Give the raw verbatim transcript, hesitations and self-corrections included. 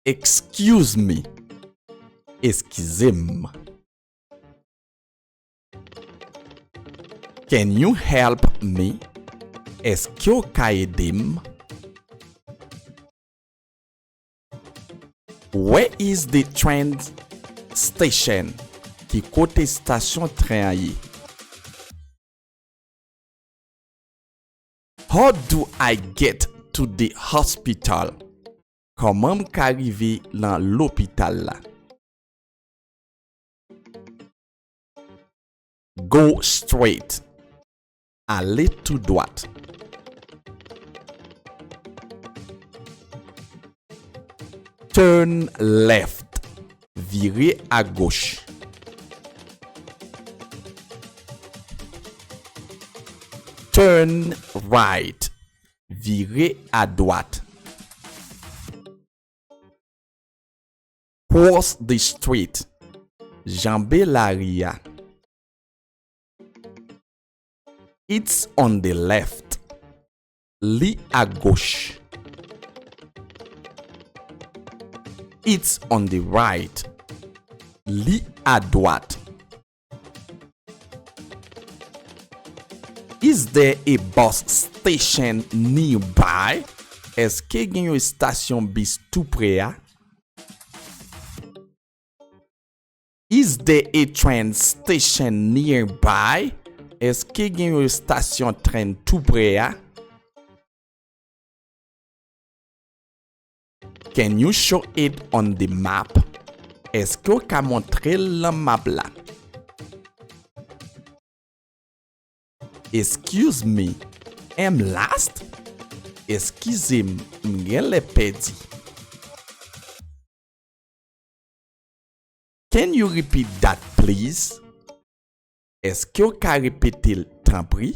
Excuse me. Eskize m. Can you help me? Èske w ka ede m? Where is the train station? Ki kote estasyon tren an ye? How do I get to the hospital? Kòman m ka rive nan lopital la? Go straight. Ale tou dwat. Turn left. Vire agoch. Turn right. Vire adwat. Cross the street. Janbe lari a. It's on the left. Li agoch. It's on the right. Li adwat. Is there a bus station nearby? Èske gen yon estasyon bis tou pre a? Is there a train station nearby? Èske gen yon estasyon tren tou pre a? Can you show it on the map? Èske w ka montre l nan map la? Excuse me, am lost? Eskize m, m genlè pèdi. Can you repeat that, please? Èske w ka repete l, tanpri?